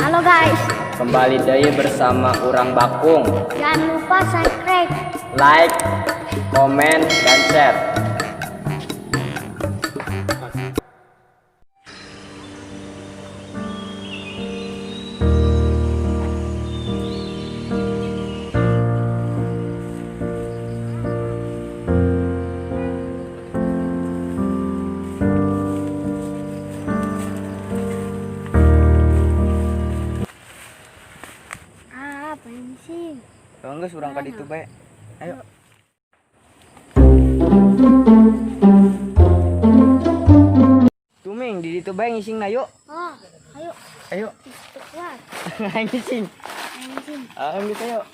Halo guys, Kembali deui bersama urang Bakung. Jangan lupa subscribe. Like, komen, dan share. Ah, bensin. Kalau enggak, urang ka ditu bae. Ayo. Tuming di ditu bae ngisingna, yuk. Oh, ayo. Ayo. Keluar. Ngising. Bensin. Ah, gitu, yuk.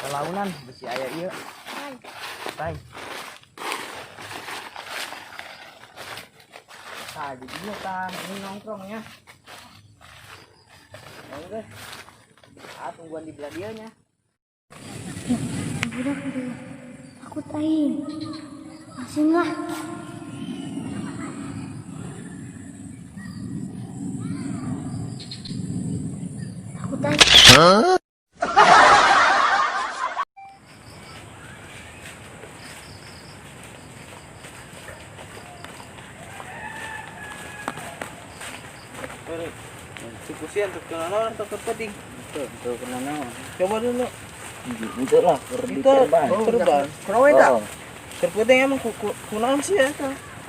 Kelaunan besi aya ieu. Bye. Bye. Tah, jadinya tah, ini nongkrongnya. Ya udah. Ah, tungguan di belah dia nya. Udah, udah. Takut aing. Asin lah. Takut aing. Sikusian tuh kena atau kepenting. Tuh, tuh kena naon. Coba dulu. Itu lah, Itu terbang. Kenapa itu? Oh. Kerputing emang kunaon sih ya?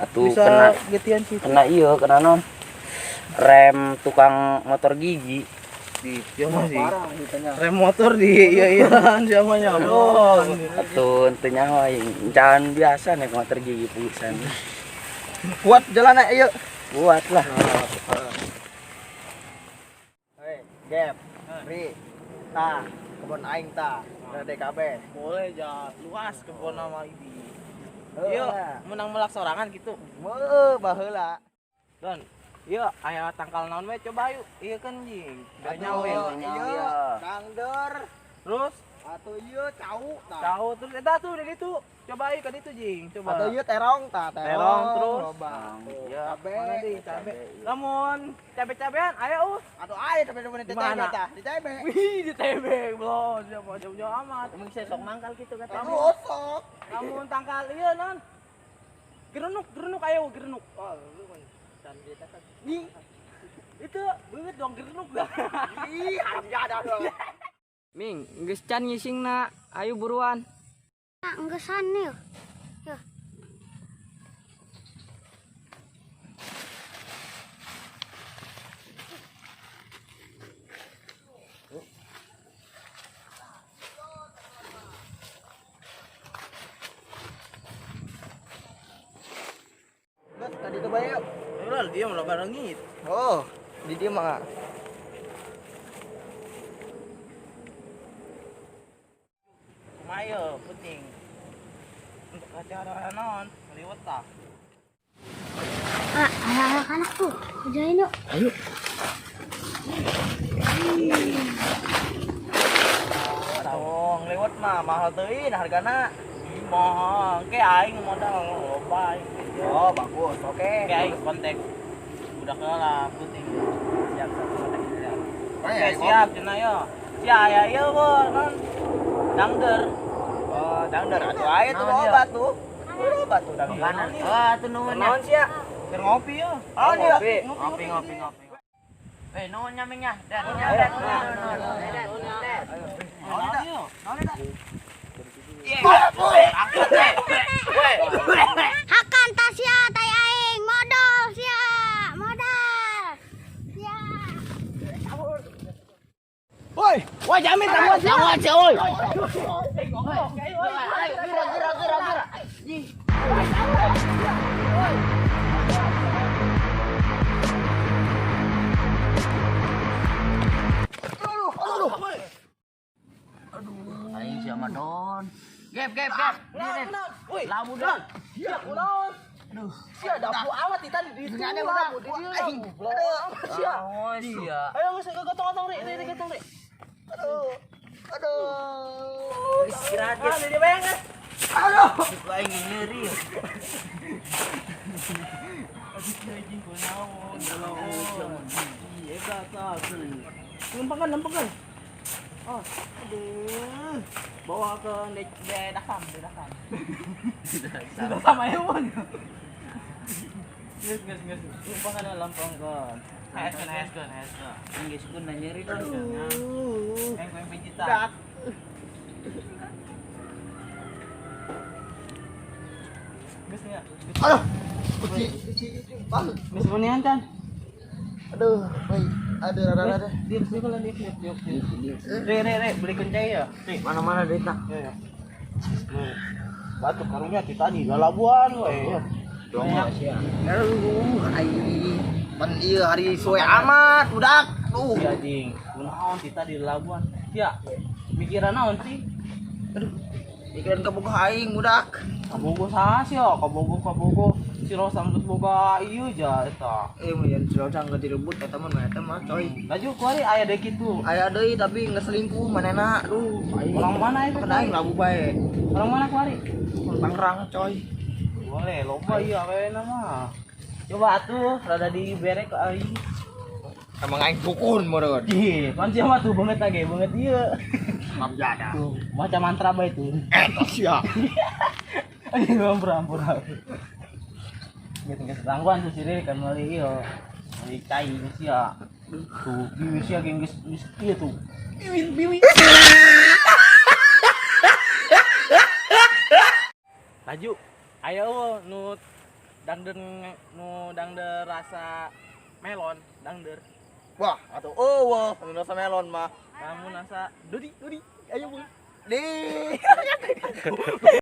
Atuh Bisa kena getian sih. Kena iya, kena non. Rem tukang motor gigi. Di siapa sih? Rem motor di iya iya siapa nyabon. Atuh teu nyaho aing. Jangan biasa naik motor gigi pisan. Kuat jalan ayo. Kuat lah. Hei, Gap, Ri, tah, kebun aing tah, DKB. Boleh ja, luas kebun nama ini. Heeh. Iya, menang melak sorangan gitu. Meuh, baheula. Don, iya aya tangkal naon we coba yuk. Iya kan jing. Biar nyawe. Iya, dangder, Terus atuh ieu cau tah. tahu terus eta tuh di ditu. Coba yuk ke ditu jing, coba. Atuh ieu terong tah, terong, Terong, terus. Loba. Tuh, Iya. cabe. Mana di cabe? Lamun cabe-cabean aya us. Atuh aya cabe cabe di Di mana? TB tah, di TB. Wih, di TB belum siapa jauh-jauh amat. Emang saya sok mangkal gitu kata. Atuh osok. Lamun tangkal iya non. Gerenuk, gerenuk ayo gerenuk. Oh, lu kan can kita kan. Ih, Itu beuit dong gerenuk dah. ih, haram jadah dong. Ming, geus can ngisingna. Ayo buruan. Nah, enggesan nih. Ya. Geus tadi tuh bae yuk. Udah dia malah barengit. Oh, di dia mah. Kumaha ieu penting. Untuk acara naon? Liwet tah. Ah, ada anak-anak tuh. Kerjain yuk. Ayo. Atuh, ngliwet mah mahal teuing hargana. Ih, mahal. Ke aing modal loba aing. Oh, bagus. Oke. Ke aing kontak. Udah lah penting. Siap, siap, kontak siap. Oke, siap cenah yo. Sia aya ieu wo non. Dangder. Oh, dangder atuh aya tuh loba tuh. Loba tuh dangder. Wah, tuh nuhun. Naon sia? Keur ngopi yo. Oh, iya. Ngopi. Ngopi, ngopi, ngopi. Eh, nuhun nya Ming nya. Dan, Ayo. dan, dan, dan. Naon yo? Naon eta? Hakan tas sia tai aing, modal sia, modal. Sia. Woi, Wah, jamin tamuan tamuan sia oi. gerak gerak gerak gerak. Aing sia mah don. Gep, gep, gep. Woi, Lamu don. sia kunaon? Aduh, sia dapu amat di tadi di ditu lah, di dieu lah. Goblok. Sia. Oh, sia. Ayo geus gotong-gotong ri, ri gotong ri. Aduh. Aduh. Istirahat, Ah, di bayang geus. Aduh. Aing nyeri. Aduh, kunaon, dalaon. Iya, kata tuh. Lempangkan, lempangkan. Oh, aduh. Bawa ke Dedasam, Dedasam. Dedasam ayo pun. Nges, nges, nges. Lempangkan, lempangkan. Heskan, heskan, heskan. Geus pun nyeri. Aduh. Yang gue pijitan. Geus nya. Aduh. Kuci, kuci, bang. Geus menian kan? Aduh, baik. Aduh, rada rada. Diam sih kalau diam, diam, diam. Re, re, re, belikan cai ya. Mana-mana duitna. Ya, ya. Batu karungnya ti tadi lalabuan we. Dongo sia. Aduh, aing. Pan ieu hari suwe amat, budak. Duh. Si anjing, kunaon ti tadi lalabuan. Sia, mikiran naon sih? Aduh. Mikiran kabogoh aing, budak. Kabogoh saha sih ya? Kabogoh, kabogoh. Si Rosa geus boga ieu ja eta. Eh, mun si Rosa geus direbut eta mah eta mah, coy. Laju kuari aya deui kitu. Aya deui tapi geus selingkuh manehna. Aduh, aing. Orang mana itu? Kan aing labu bae. Orang mana kuari? Tangerang, coy. Boleh, loba ieu awena mah. Coba atuh rada diberek ke aing. Emang aing dukun meureun. Ih, pan sia mah tuh banget lagi, banget ieu. Abjada. Tuh, baca mantra bae tuh. Eta sia. Aduh, ampun, ampun, ampun. Gitu geus gangguan tuh si Riri kan meuli ieu. Meuli cai geus sia. Tuh, biwi sia ge geus geus ieu tuh. Biwi, biwi. Laju. Ayo nu dangden nu dangder rasa melon, dangder. Wah, atuh eueuh nu rasa melon mah. Kamu nasa dodi, dodi. Ayo, Bung. Di.